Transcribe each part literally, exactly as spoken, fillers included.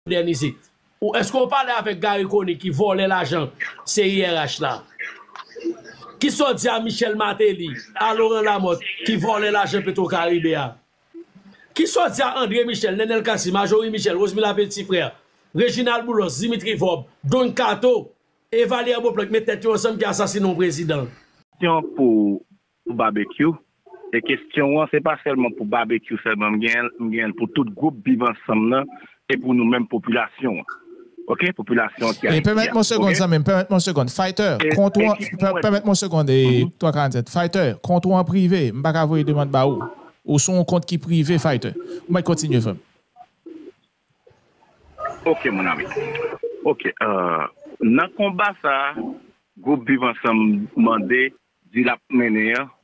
modènize. Ou, èske w pale avèk Garry Conille ki vòlè lajan C I R H la? Kisa w di a Michel Martelly, a Laurent Lamothe ki vòlè lajan Petro Caribe a? Kisa w di a André Michel, Nenel Cassy, Marjorie Michel, Rosemila Petit Frère, Reginald Boulos, Dimitri Vorbe, Don Kato, Evalière Beauplan ki met tèt yo ansanm ki asasine yon prezidan? Kestyon pou, pou Babekyou. E kestyon an, se pa sèlman pou Babekyou sèlman, m gen, m gen pou tout gwoup Viv Ansanm nan e pou nou menm popilasyon an. Ok, popilasyon an ki ayisyen. Pèmèt mwen yon segonn, zanmi m, pèmèt mwen yon segonn. Fighter, kont ou an, pèmèt mwen yon segonn, e twa karannsèt. Fighter, kont ou an prive, m pa ka voye demann ba ou. Ou sou yon kont ki prive, Fighter. Ou mèt kontinye, frè m. Ok, mon ami. Ok, euh, nan konba sa, gwoup Viv Ansanm mande di l ap mennen an,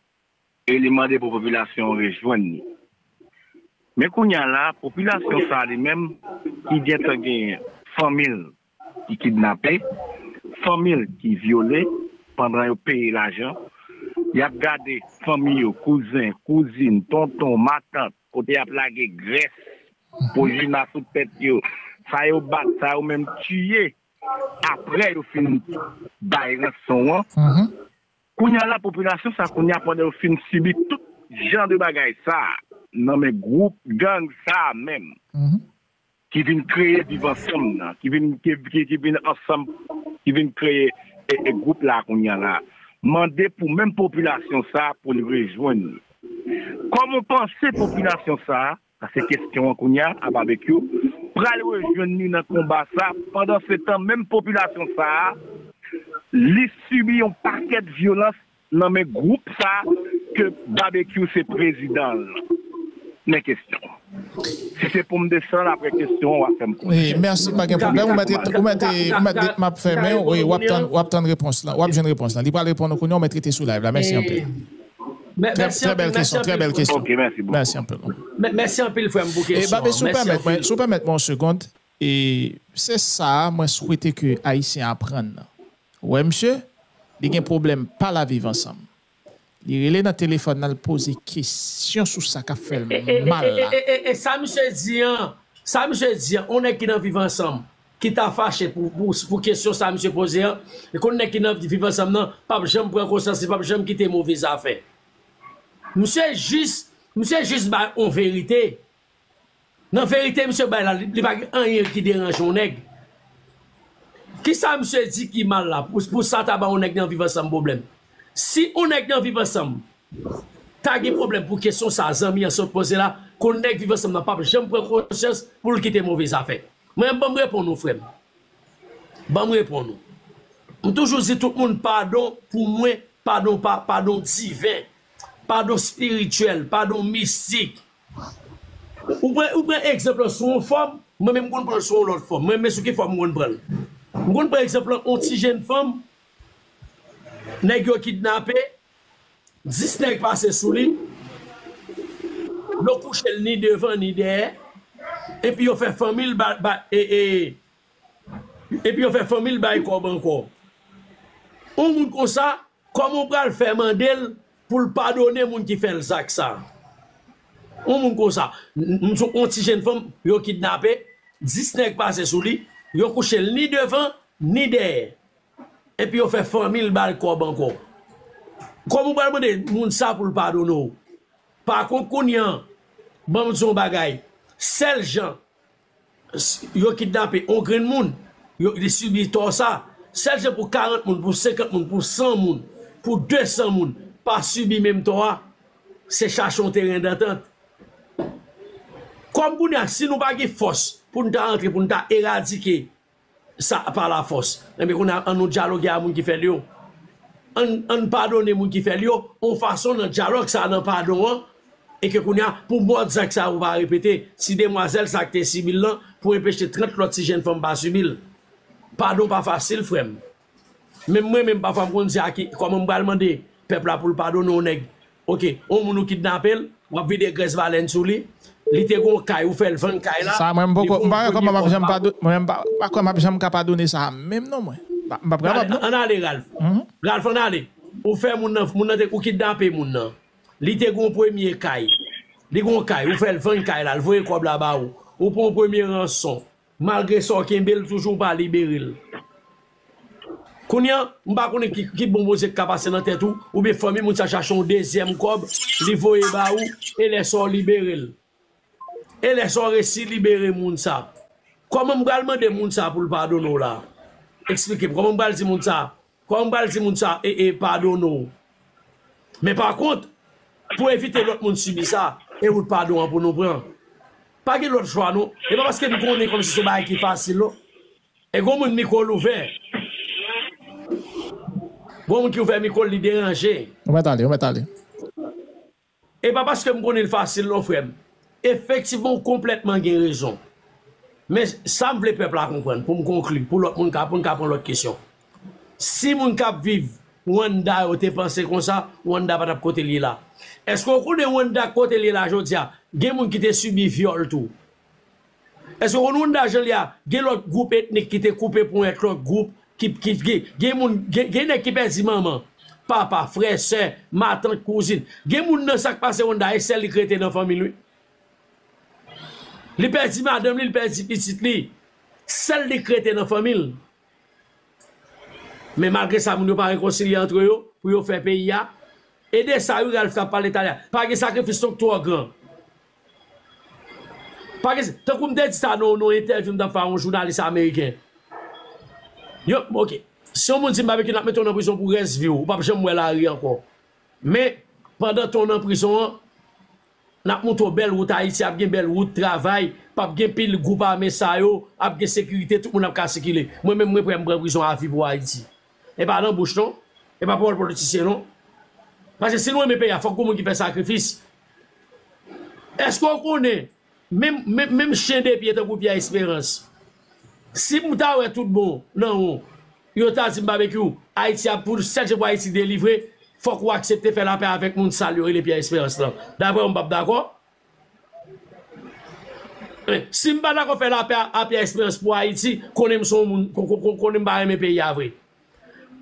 e li mande pou popilasyon an rejwenn li. Men kounye a la, popilasyon sa li menm, ki gentan gen fanmi l ki kidnape, fanmi l ki vyole pandan yo peye lajan, y ap gade fanmi yo, kouzen, kouzin, tonton, matant, kote y ap lage grès, pwojina sou tèt yo, sa yo bat, sa yo menm tiye, apre yo fin bay ranson an. Kounye a la, popilasyon sa, kounye a, pandan yo fin sibi tout jan de bagay sa, nan men gwoup gang sa menm, ki vin kreye Viv Ansanm nan, ki vin, ki, ki, ki vin ansanm, ki vin kreye e, e gwoup la kounye a la, mande pou menm popilasyon sa pou l rejwenn li. Kòman w panse popilasyon sa, sa se kestyon an kounye a, a Babekyou, pral rejwenn li nan konba sa, pandan se tan menm popilasyon sa a, li sibi yon pakèt vyolans nan men gwoup sa ke Babekyou se prezidan l. Men kestyon. Si se pou m desann apre kestyon an, w ap fè m konnen. Wi, mèsi, pa gen pwoblèm. Ou mèt, ou mèt, ou mèt, m ap fèmen w, wi, w ap tann, w ap tann repons lan. W ap jwenn repons lan. Li pral reponn ou kounye a, ou mèt rete sou live la. Mèsi anpil. Trè, trè bèl kesyon, trè bèl kesyon. Mèsi anpil. Mèsi anpil, frè m, pou kesyon an. Mèsi anpil. Si w pèmèt mwen yon segonn, e se sa a mwen swete ke Ayisyen aprann nan. Ou wè misye, li gen pwoblèm pa la Viv Ansanm. Li rele nan telefòn nan, l poze kesyon sou sa k ap fè l mal la. E, e, e, e, e sa misye di an, sa misye di an, yon nèg ki nan Viv Ansanm, ki ta fache pou, pou, pou kesyon sa misye poze an, e konn nèg ki nan Viv Ansanm nan, p ap janm pran konsyans, li p ap janm kite move zafè. Misye jis, misye jis bay yon verite. Nan verite, misye bay la, li, li pa gen anyen ki deranje yon nèg. Kisa misye di ki mal la, pou, pou sa ta ba yon nèg nan Viv Ansanm pwoblèm? Si yon nèg nan Viv Ansanm ta gen pwoblèm pou kesyon sa zanmi an sot poze la, konn nèg Viv Ansanm nan p ap janm pran konsyans pou l kite move zafè. Mwen, ban m reponn ou, frè m. Ban m reponn ou. M toujou di tout moun padon pou mwen, padon pa, padon diven, padon espirityèl, padon mistik. Ou pran, ou pran egzanp lan sou yon fòm, mwen menm m konn pran l sou yon lòt fòm. Mwen menm sou ki fòm m konn pran l? M konn pran egzanp lan yon ti jenn fanm, nèg yo kidnape, dis nèg pase sou li, yo kouche l ni devan ni dèyè, epi yo fè fanmi l ba, ba, e, e, epi yo fè fanmi l bay kòb ankò. Yon moun konsa, kòman w pral fè mande l pou l padone moun ki fè l zak sa? Yon moun konsa, m, m, yon ti jenn fanm, yo kidnape, dis nèg pase sou li, yo kouche l ni devan, ni dèyè. Epi yo fè fanmi l ba l kòb ankò. Kòman w pral mande moun sa pou l padone w? Pa kont kounye an, ban m di w yon bagay, sèl jan yo kidnape yon grenn moun, yo, li sibi tò sa, sèl jan pou karant moun, pou senkant moun, pou san moun, pou de san moun pa sibi menm tò a, se chache yon teren dantant. Kòm kounye a, si nou pa gen fòs pou n ta antre, pou n ta eradike sa pa lafòs, enben kounye a, an nou dyaloge a moun ki fè l yo. Ann, ann padone moun ki fè l yo, yon fason nan dyalòg sa, nan padon an, e ke kounye a, pou mòd zak sa yo pa repete, ti demwazèl sa ki te sibi l lan, pou enpeche trant lòt ti jenn fanm pa sibi l. Padon pa fasil, frè m. Menm mwen menm, pafwa m konn di a ki, kòman m pral mande pèp la pou l padone yon nèg. Oke, yon moun ou kidnape l, w ap vide grès balèn sou li, li te gen yon kay, ou fè l vann kay la. Sa mwen m poko, m pa wè kòman m ap janm padone, mwen m pa, pa kwè m ap janm ka padone sa a menm non mwen. M p ap kapab non. Ann ale, Ralph. Ralph, ann ale. Ou fè moun nan, moun nan te, ou kidnape moun nan. Li te gen yon premye kay. Li gen yon kay, ou fè l vann kay la, l voye kòb la ba ou. Ou pran yon premye ranson. Malgre sa w kenbe l, toujou w pa libere l. Kounye a, m pa konnen ki, ki bon Bondye k ka pase nan tèt ou, oubyen fanmi moun sa chache yon dezyèm kòb, li voye ba ou, e lè sa w libere l. E lè sa w resi libere moun sa. Kòman m pral mande moun sa pou l padone w la? Eksplike m, kòman m pral di moun sa? Kòman m pral di moun sa, e, e, padone w? Men pa kont, pou evite lòt moun sibi sa, e wout padon an pou nou pran. Pa gen lòt chwa non. E pa paske m konnen kòmsi se yon bagay ki fasil non. E gon moun mikwo l ouvè. Gon moun ki ouvè mikwo l, li deranje. Ou mèt ale, ou mèt ale. E pa paske m konnen l fasil non, frè m. Efektivman, ou konplètman gen rezon. Men sa m vle pèp la konprann, pou m konkli, pou lòt moun ka, pou n ka pran lòt kesyon. Si moun k ap viv Rwanda yo te panse konsa, Rwanda pa t ap kote l ye la. Èske w konnen Rwanda kote l ye la jodi a? Gen moun ki te sibi vyòl tou. Èske w konn Rwanda jan l ye a? Gen lòt gwoup etnik ki te koupe ponyèt lòt gwoup, ki, ki, ki, gen moun, gen, gen nèg ki pèdi manman, papa, frè, sè, matant, kouzin. Gen moun nan sa k pase Rwanda, e sèl li k rete nan fanmi l, wi. Li pèdi madanm li, li pèdi pitit li. Sèl li k rete nan fanmi l. Men malgre sa, moun yo pa rekonsilye antre yo pou yo fè peyi a. E de sa, wi, Ralph t ap pale talè a. Pa gen sakrifis non k twò gran. Pa gen, tankou m te di sa nan yon entèvyou m t ap fè a yon jounalis ameriken. Yo, oke. Si yon moun di m Babekyou, n ap mete w nan prizon pou rès vi w, ou p ap janm wè lari ankò. Men, pandan tan w nan prizon an, n ap montre w bèl wout Ayiti, ap gen bèl wout, travay, p ap gen pil gwoup ame sa yo, ap gen sekirite, tout moun ap ka sikile. Mwen menm, mwen prè m pran prizon avi pou Ayiti. E pa nan bouch non, e pa pawòl politisyen non. Paske si nou renmen peyi a, fòk gon moun ki fè sakrifis. Èske w konnen, menm, menm, menm chen de pye tankou Pyè Esperans, si m ta wè tout bon nan ou, yo ta di m Babekyou, Ayiti ap pou sèl je pou Ayiti delivre, fòk ou aksepte fè lapè avèk moun sal yo rele Pyè Esperans lan. Daprè w, m p ap dakò. Eh, si m pa dakò fè lapè a, a Pyè Esperans pou Ayiti, konnen m se yon moun, ko- ko- ko- konnen m pa renmen peyi a vre.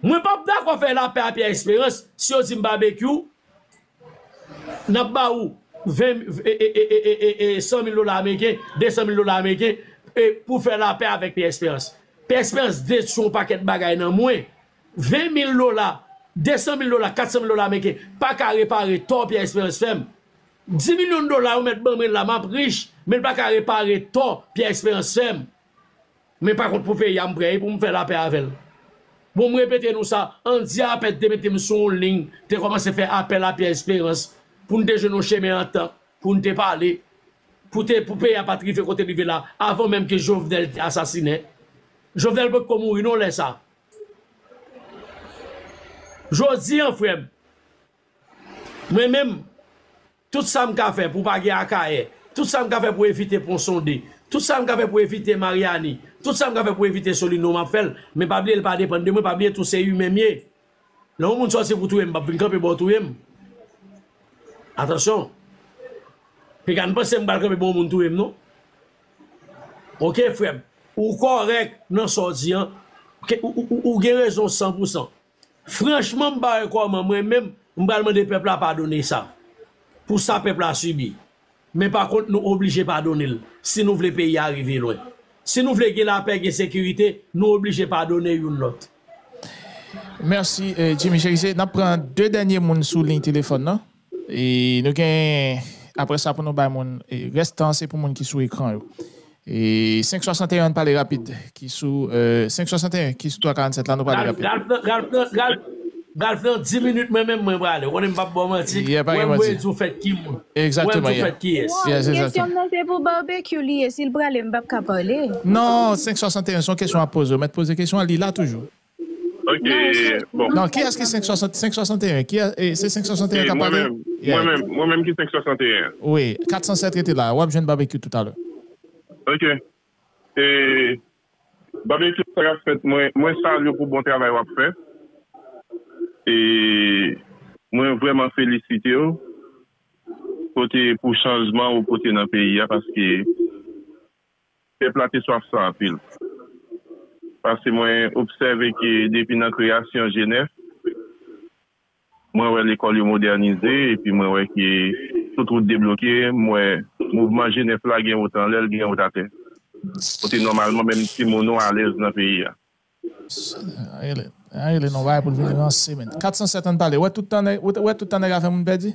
Mwen p ap dakò fè lapè a Pyè Esperans si yo di m Babekyou, n ap ba ou ven, e, e, e, e, e, e, san mil dola ameriken, de san mil dola ameriken, e, pou fè lapè avèk Pyè Esperans. Pyè Esperans detwi yon pakèt bagay nan mwen. Ven mil dola, de san mil dola, kat san mil dola ameriken pa ka repare tò Pyè Esperans fè m. Dis milyon dola yo mèt ban mwen la, m ap rich, men l pa ka repare tò Pyè Esperans fè m. Men pa kont pou peyi a, m prè wi pou m fè lapè avè l. Bon, m repete nou sa, Andy Apèt te mete m sou yon liy, te kòmanse fè apèl a Pyè Esperans pou n te jwenn yon chemen antant, pou n te pale, pou te, pou peyi a pa t rive kote l rive la, avan menm ke Jovenel te asasinen. Jovenel potko mouri non lè sa. Jodi an, frè m, mwen menm, tout sa m ka fè pou pa gen Akayè, tout sa m ka fè pou evite Pon Sonde, tout sa m ka fè pou evite Maryani, tout sa m ka fè pou evite Solino, m ap fè l. Men pa bliye, l pa depann de mwen, pa bliye tou se imen m ye. Lè yon moun sòti pou touye m, m p ap vin kanpe bò w touye m. Atansyon. Piga n panse m pral kanpe bò yon moun touye m, non. Oke, frè m. Ou kòrèk nan sa w di an. Ke- Ou, ou, ou, ou gen rezon san pou san. Franchman, m pa wè kòman mwen menm, m pral mande pèp la padone sa. Pou sa pèp la sibi. Men pa kont, nou oblije padone l. Si nou vle peyi a rive lwen. Si nou vle gen lapè, gen sekirite, nou oblije padone youn lòt. Mèsi, eh, Jimmy Cherizier. N ap pran de dènye moun sou liy telefòn nan. E nou gen, apre sa, pou nou bay moun, e, rès tan, se pou moun ki sou ekran yo. E senk swasanteyen, n pale rapid, ki sou, eh, senk swasanteyen, ki sou twa karannsèt la, nou pale rapid. Ralph, Ralph, Ralph, Ralph, nan dis minit, mwen menm, mwen prale. Ou konnen m p ap ba w manti. Mwen, m voye di w fèt ki moun. Mwen, m di w fèt kiyès. Kesyon m nan se pou Barbecue li ye, si l prale, m p ap ka pale. Non, senk swasanteyen, se yon kesyon w ap poze w. Mèt poze kesyon an, li la toujou. Ok, bon. Non, kiyès ki senk swasanteyen? Kiyès, e, se senk swasanteyen k ap pale? Mwen menm, mwen menm, mwen menm ki senk swasanteyen. Wi, kat san sèt rete la. W ap jwenn Barbecue toutalè. Ok. E, Barbecue, sa k ap fèt, mwen, mwen salye w pou bon travay w ap fè. E, mwen vrèman felisite w. Kote pou chanjman ou pote nan peyi a, paske pèp la te swaf sa anpil. Paske mwen obsève ke depi nan kreyasyon G nèf, mwen wè lekòl yo modènize, epi mwen wè ke tout wout debloke, mwen wè mouvman G nèf la gen wout anlè l, gen wout atè. Kote nòmalman menm timoun nou alèz nan peyi a. Rele, rele non, bagay pou l vin ranse, men. Kat san sèt, ann pale. Wè tout tan nèg, wè tout tan nèg a fè moun pèdi?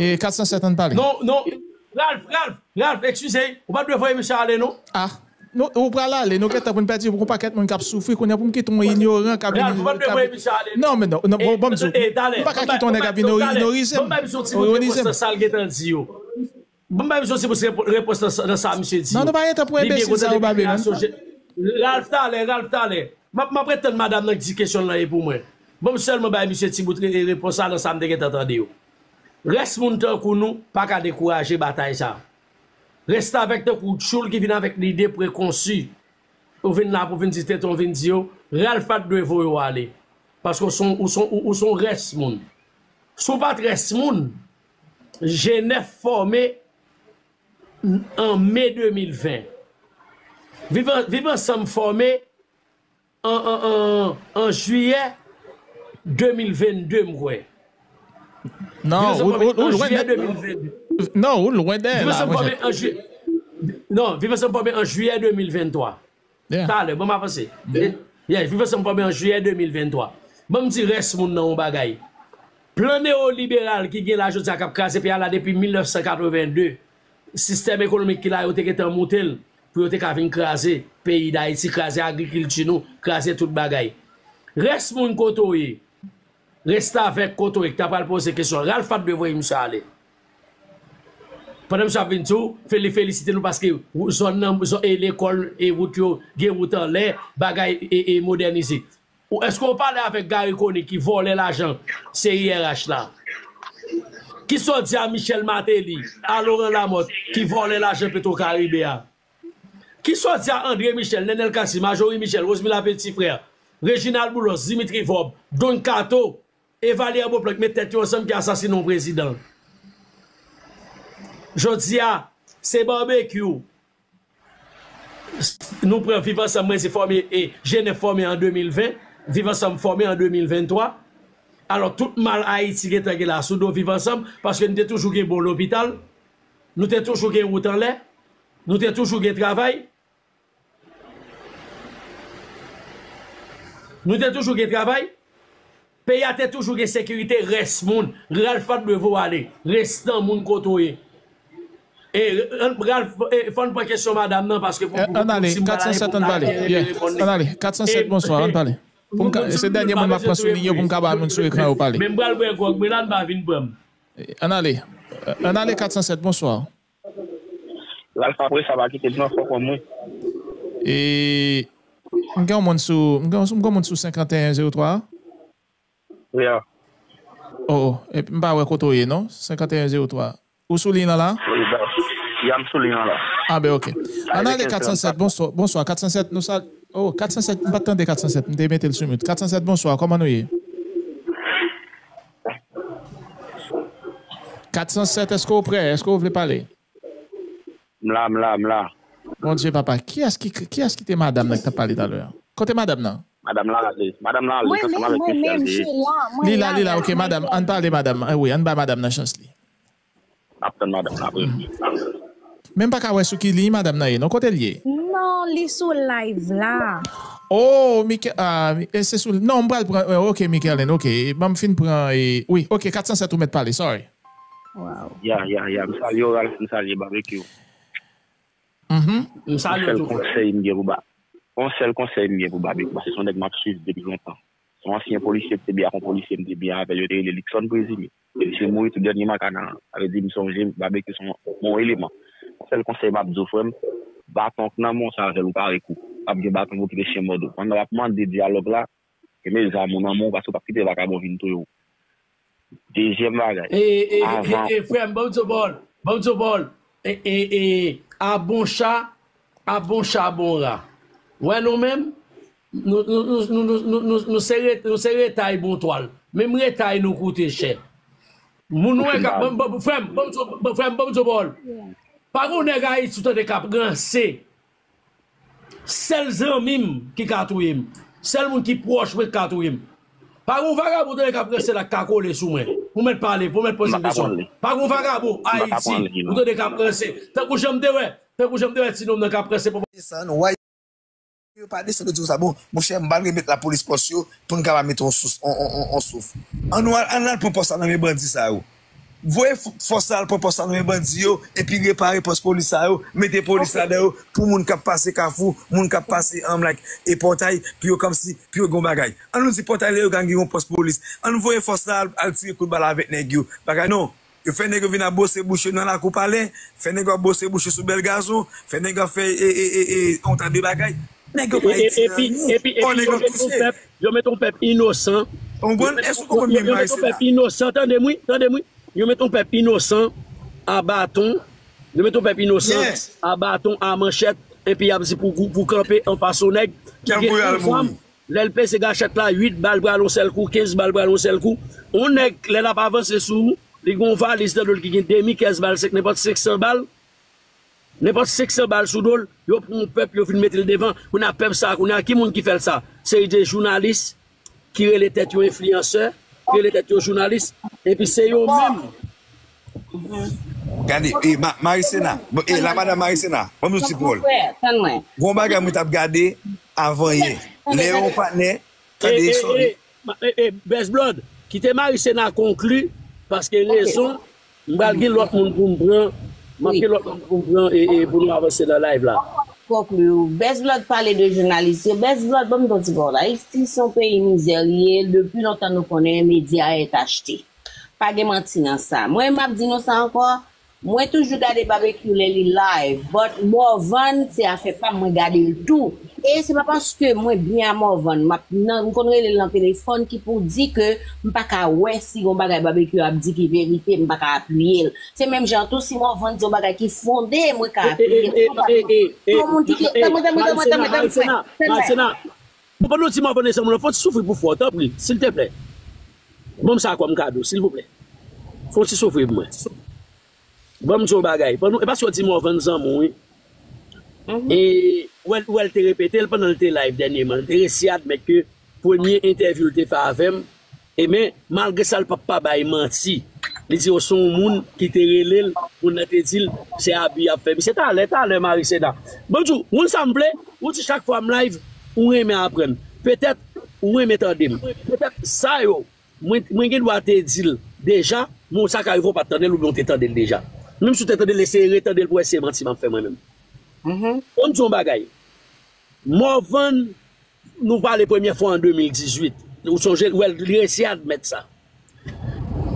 E kat san sèt, ann pale. Non, non. Ralph, Ralph, Ralph, eskize, ou pa t dwe voye misye ale, non. Ah, nou, ou pral ale, nou gentan pou n pèdi pou yon pakèt moun k ap soufri, kounye a pou m kite yon inyoran k ap vin. Ralph, ou pa t dwe voye misye ale. Non, men non, non, bon, bon, m di w, m pa ka kite yon nèg ap vin ironize m. Ironize m. Ban m bay misye ti bout repons nan sa misye di yo. Ban m bay misye ti bout repons nan sa misye di yo. Non, nou pa gen tan pou enbesil sa yo, Babe, non. Ralph talè, Ralph talè. M ap, m ap ret tann madanm nan ki di kesyon l lan e pou mwen. Ban m sèlman bay misye ti bout re- repons la nan sa m te gentan tande yo. Rès moun tankou nou pa ka dekouraje batay sa. Restavèk tankou Tchoul ki vin avèk lide prekonsi. Ou vin la pou vin di tete, ou vin di yo, Ralph pa t dwe voye w ale. Paske ou se yon, ou se yon, ou, ou se yon rès moun. Si w pa t rès moun, G nèf fòme an me de mil ven. Viv, Viv Ansanm fòme an, an, an, an jiyè de mil venn de, m kwè. Non, ou, ou, ou lwen dèyè. Non, ou lwen dèyè la, monchè. Non, Viv Ansanm fòme an jiyè de mil venntwa. Talè, ban m avanse. Yeah, Viv Ansanm fòme an jiyè de mil venntwa. Ban m di rès moun nan yon bagay. Plan newoliberal ki gen la jodi a k ap kraze peyi a la depi mil nèf san katreven de, sistèm ekonomik ki la yo te gentan moute l pou yo te ka vin kraze peyi Dayiti, kraze agrikilti nou, kraze tout bagay. Rès moun kote w ye, restavèk kote w ye, ki ta pral poze kesyon, Ralph pa t dwe voye misye ale. Pandan misye ap vin di w, li felisite nou paske zòn nan, zòn, e lekòl, e wout yo, gen wout anlè, bagay e, e modènize. Ou, èske w pale avèk Garry Conille ki vòlè lajan C I R H la? Kisa w di a Michel Martelly, a Laurent Lamothe ki vòlè lajan Petro Caribe a? Kisa w di a André Michel, Nenel Cassy, Marjorie Michel, Rosemila Petit Frère, Reginald Boulos, Dimitri Vorbe, Don Kato, Evalière Beauplan ki met tèt yo ansanm ki asasinen yon prezidan? Jodi a, se Barbecue. Nou pran Viv Ansanm, mwen se fòme, e, G nèf fòme an de mil ven, Viv Ansanm fòme an de mil venntwa. Alò, tout mal Ayiti gentan gen la sou do Viv Ansanm, paske nou te toujou gen bon lopital, nou te toujou gen wout anlè, nou te toujou gen travay. Nou te toujou gen travay. Peyi a te toujou gen sekirite, rès moun. Ralph pa t dwe voye w ale. Restan moun kote w ye. E, Ralph, e, fò n pran kesyon madanm nan, paske pou, pou, pou, si m pa la reponn la, li reponn li. Ann ale, kat san sèt, ann pale. Ann ale, kat san sèt, bonswa, ann pale. Pou m ka, se dènye moun m ap pran sou liy yo pou m ka ba moun sou ekran yo pale. Men m pral bwè gwòg mwen la, n pa vin pran m. Ann ale. Ann ale, kat san sèt, bonswa. Ralph, apre sa, pa kite m nan fò kò mwen. E, m gen yon moun sou, m gen, m gen yon moun sou senkanteyen zewo twa a. Ya. Oh, oh. Epi m pa wè kote w ye, non? Senkanteyen zewo twa. Ou sou liy lan la? Wi, ba, ya, m sou liy lan la. Ah, ben, ok. Ann ale, kat san sèt, bonswa, bonswa, kat san sèt, nou sa, oh, kat san sèt, m pa t tande kat san sèt, m te mete l sou mute. Kat san sèt, bonswa, kòman nou ye? Kat san sèt, èske w prè? Èske w vle pale? M la, m la, m la. Bondye papa, kiyès ki, kiyès ki te madanm nan ki t ap pale talè a? Kote madanm nan? Madanm nan ale, madanm nan ale, ansanm avèk Michel. Li la, li la, ok, madanm, ann pale madanm nan. Wi, ann ba madanm nan chans li. M ap tann madanm nan apre. Men m pa ka wè sou ki liy madanm nan ye, non, kote l ye? Non, li sou live la. Oh, Mike, ah, e se sou, non, m pral pran, eh, ok, Michaeline, ok, ban m fin pran, eh, wi, ok, kat san sèt ou mèt pale, sorry. Wow. Ya, ya, ya, m salye w, Ralph, m salye Barbecue. Mhm. M salye w tou, frè. Yon sèl konsèy m gen pou ba, yon sèl konsèy m gen pou Barbecue, paske se yon nèg m ap swiv depi lontan. Se yon ansyen polisye m te byen ak yon polisye m te byen avè l, yo te rele Luckson Présumé. Epi se mouri tou dènye makana an. Sa vle di m sonje Barbecue se yon bon eleman. Yon sèl konsèy m ap di w, frè m, baton k nan men w sa avè l ou pare kou. P ap gen baton pou kite chen mòde w. Pandan w ap mande dyalòg la, kenbe zam ou nan men w paske w p ap kite vakabon vin touye w. Dezyèm bagay, e, e, e, e, frè m, ban m di w pawòl, ban m di w pawòl, e, e, e, a bon cha, a bon cha bon ra. Wè nou menm, nou, nou se re- nou se retay bon twal. Menm retay nou koute chè. Moun wè ka, ban- ban- frè m, ban m di w- ban- frè m, ban m di w pawòl. Pa gon nèg Ayiti ou tande k ap ranse. Sèl zanmi m ki ka touye m. Sèl moun ki pwòch mwen ki ka touye m. Pa gon vagabon tande k ap ranse la k ka kole sou mwen. Pou mèt pale, pou mèt poze m kesyon. Pa gon vagabon Ayiti ou tande k ap ranse. Tankou jan m te wè, Tankou jan m te wè ti nonm nan k ap prese pou. Desann, why yo pa desann, yo di konsa, bon, monchè, m pral remèt lapolis pòs yo pou n kapab mete on sous, on, on, on, on souf. Ann nou al, ann al pran pòs la nan men bandi sa yo. Voye f-, fòs la al pran pòs la nan men bandi yo, epi repare pòs polis sa yo, mete polis ladan yo, pou moun k ap pase Kafou, moun k ap pase, um, like, e Pòtay, pou yo kòmsi, pou yo gen yon bagay. Ann nou di Pòtay Leyogàn gen yon pòs polis. Ann voye fòs la al, al tire kout bal avèk nèg yo. Bagay non. Yo fè nèg yo vin ap bwose bouch yo nan lakou palè, fè nèg yo ap bwose bouch yo sou bèl gazon, fè nèg yo ap fè, e, e, e, e, yon ta de bagay. Nèg yo pa itilize anyen. Epi, epi, epi yo met yon pèp, yo met yon pèp inosan. Ou konprann? Èske ou konprann menm Marisena? Yo met yon pèp inosan, tande m wi, tande m wi. Yo met yon pèp inosan a baton, yo met yon pèp inosan a baton, a manchèt, epi y ap di pou, pou kanpe anfas yon nèg ki gen yon zam. Lè l peze gachèt la, uit bal pral yon sèl kou, kenz bal pral yon sèl kou. Yon nèg, lè l ap avanse sou ou, li gen yon valiz nan do l ki gen demi kès bal, se nenpòt senk san bal. Nenpòt senk san bal sou do l, yo pran yon pèp, yo vin mete l devan. Kounye a pèp sa, kounye a ki moun ki fè l sa? Seri de jounalis ki rele tèt yo enfliyansè, ki rele tèt yo jounalis, epi se yo menm. Gade, e, Ma-, Marisena, bon, e, la madanm Marisena, ban m yon ti pawòl. Tann mwen. Gon bagay mwen t ap gade avan yè. Lè yon patnè, tande, sorry. E, e, Best Blood, kite Marisena konkli, paske rezon, m pral gen lòt moun pou m pran, m ap gen lòt moun pou m pran, e, e, pou nou avanse nan live la. Konkli, Best Blood pale de jounalis yo. Best Blood, ban m di w ti pawòl. Ayiti se yon peyi mizè li ye. Depi lontan nou konnen medya est acheté. Pa gen manti nan sa. Mwen, m ap di nou sa ankò. Mwen toujou gade Babekyou lè li live, but Morvan, se afè pa m, mwen gade l tou. E se pa paske mwen byen a Morvan, m ap nan, m konn rele l nan telefòn ki pou di ke m pa ka wè si yon bagay Babekyou ap di ki verite, m pa ka apiye l. Se menm jan tou, si Morvan di yon bagay ki fonde, mwen ka apiye l. Yon moun ki gen, tann mwen, tann mwen, tann mwen, tann mwen, tann mwen. Bon, pandan w di Morvan e zanmi w, fè yon ti soufri pou frè w, tanpri, silteplè. Ban m sa kòm kado, silvouplè. Fè yon ti soufri pou mwen. Ban m di w yon bagay. Pandan, e paske w di Morvan zanmi w, wi. E, ou wè, ou wè l te repete l pandan l te live dènyèman. L te resi admèt ke premye entèvyou l te fè avè m, e men, malgre sa, l p ap pa bay manti. Li di yo se yon moun ki te rele l, moun nan te di l, se abi y ap fè. Misye talè, talè, Marisena. Ban m di w, moun sa m vle, ou di chak fwa m live, ou renmen aprann. Petèt, ou renmen tande m. Petèt, sa yo, Mwen, mwen gen dwa te di l deja, men w sa ka rive w pa t tande l oubyen w te tande l deja. Menm si w te tande l, eseye retande l pou w wè si se manti m ap fè mwen menm. Bon, m di w yon bagay. Morvan, nou pale premyè fwa an de mil dizuit. Ou sonje, w wè l, li resi admèt sa.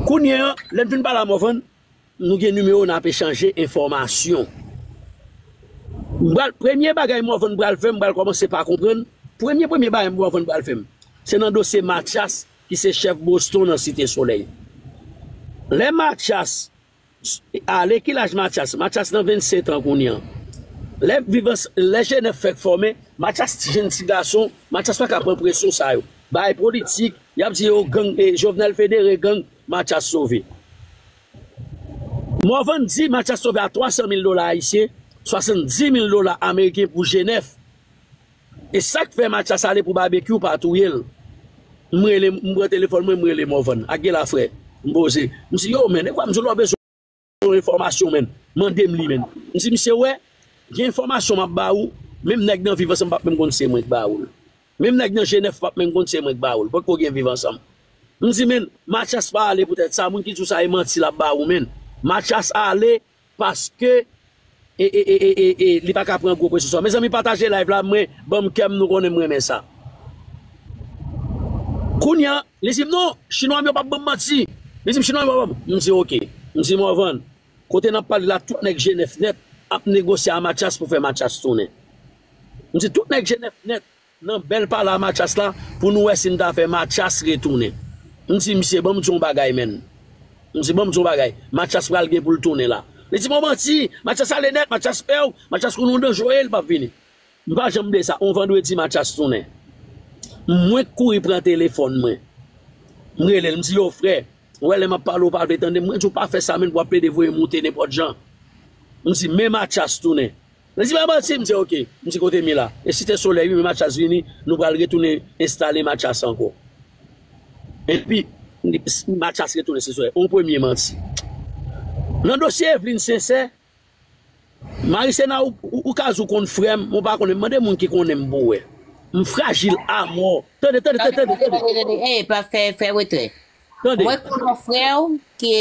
Kounye a, lè n fin pale a Morvan, nou gen nimewo n ap echanje enfòmasyon. M pral, premye bagay Morvan pral fè, m pral kòmanse pa konprann. Premye, premye bagay Morvan pral fè m, se nan dosye Mathias, ki se chèf Boston nan Site Solèy. Lè Mathias ale, ki laj Mathias? Mathias nan vennsenk an kounye a. Lè Vivans, lè G nèf fèk fòme, Mathias ti jenn ti gason, Mathias pa ka pran presyon sa yo. Bagay politik, y ap di yo gang, e, Jovenel federe gang, Mathias sove. Morvan di Mathias sove a twa san mil dola ayisyen, swasanndis mil dola ameriken pou G nèf. E sa k fè Mathias ale pou Babekyou pa touye l. M rele, m pran telefòn mwen, m rele Morvan. Ak Gela frè, m poze. M di, yo, men, e kwa m di w lè w bezwen yon enfòmasyon, men, mande m li, men. M di, misye, wè, gen enfòmasyon m ap ba ou, menm nèg nan Viv Ansanm p ap menm konn se mwen k ba ou l. Menm nèg nan G nèf p ap menm konn se mwen k ba ou l. Potko gen Viv Ansanm. M di, men, Mathias pa ale poutèt sa, moun ki di w sa e manti l ap ba ou, men. Mathias ale paske, e, e, e, e, e, e, li pa ka pran gwo presyon sa. Mezanmi, pataje live la, mwen, ban m kè m, nou konnen m renmen sa. Kounye a, li di m, non, chinwa m yo p ap ban m manti. Li di m, chinwa m yo p ap ban m. M di, oke. M di, Morvan, kote n ap pale la, tout nèg G nèf nèt ap negosye a Mathias pou fè Mathias tounen. M di, tout nèg G nèf nèt nan bèl pale a Mathias la pou nou wè si n ta fè Mathias retounen. M di, misye, ban m di w yon bagay, menn. M di, ban m di w yon bagay. Mathias pral gen pou l tounen la. Li di m, w manti. Mathias ale nèt, Mathias pè w, Mathias konnen w danjere, li p ap vini. M pa janm bliye sa. On vandredi, Mathias tounen. Mwen k kouri pran telefòn mwen. M rele l, m di, yo, frè, ou wè lè m ap pale w pa vle tande m, mwen di w pa fè sa, menn, pou w ap plede voye moute nenpòt jan. M di, men Mathias tounen. Li di, pa manti, m di, oke. M di, kote m ye la? E Site Solèy, wi, men Mathias vini, nou pral retounen enstale Mathias ankò. Epi, Mathias retounen Site Solèy. On premye manti. Nan dosye Evelyne Sincère, Marisena, ou, ou, ou ka di w konn frè m, ou pa konnen m. Mande moun ki konnen m pou wè. M frajil amò. Tande, tande, tande, tande, tande. Ey, pa fè, fè retrè. Tande. Mwen konnen yon frè w ki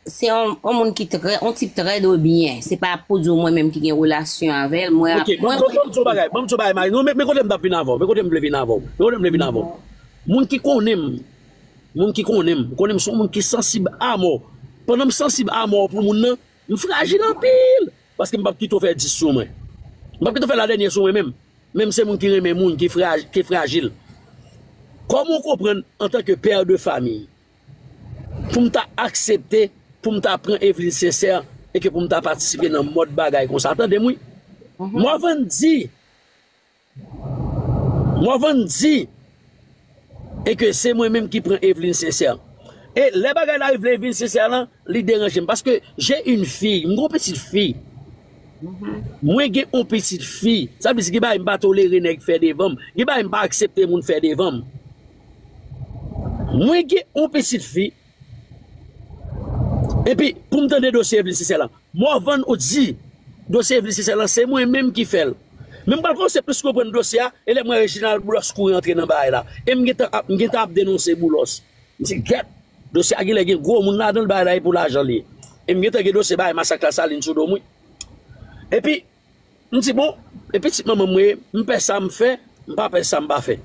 se yon, yon moun ki trè, yon tip trè de byen. Se pa pou di w mwen menm ki gen relasyon avè l. Mwen, Ok, ban m mwen, ban m di w bagay, ban m di w bagay, Marie. Non, men, men kote m t ap vin avè w, men kote m vle vin avè w, men kote m vle vin avè w. Moun ki konnen m, moun ki konnen m, konnen m se yon moun ki sansib amò. Pandan m sansib amò pou moun nan, m frajil anpil. Paske m p ap kite w fè dis sou mwen. M p ap kite w fè ladènyè sou mwen menm. Menm se moun ki renmen moun, ki fraj-, ki frajil. Kòman w konprann antanke pè de famiy, pou m ta aksepte, pou m ta pran Eveline Sincère, e ke pou m ta patisipe nan mòd bagay konsa? Tande m wi. Morvan di, Morvan di, e ke se mwen menm ki pran Eveline Sincère. E lè bagay la rive Eveline Sincère lan, li deranje m. Paske j'ai une fille, m gen yon pitit fi. Mwen gen yon pitit fi. Sa vle di gen bagay m pa tolere nèg fè devan m. Gen bagay m pa aksepte moun fè devan m. Mwen gen yon pitit fi. Epi, pou m tande dosye Eveline Sincère lan, Morvan ou di, dosye Eveline Sincère lan, se mwen menm ki fè l. Men m pral kòmanse plis konprann dosye a, e lè m wè Reginald Boulos kouri antre nan bagay la. E m gentan ap, m gentan ap denonse Boulos. M di, gèt, dosye a genlè gen gwo moun ladan l, bagay la e pou lajan li ye. E m gentan gen dosye bagay masak Lasalin sou do m wi. Epi, m di, bon, e pitit manman m mwen ye, m pè sa m fè, m pa pè sa m pa fè.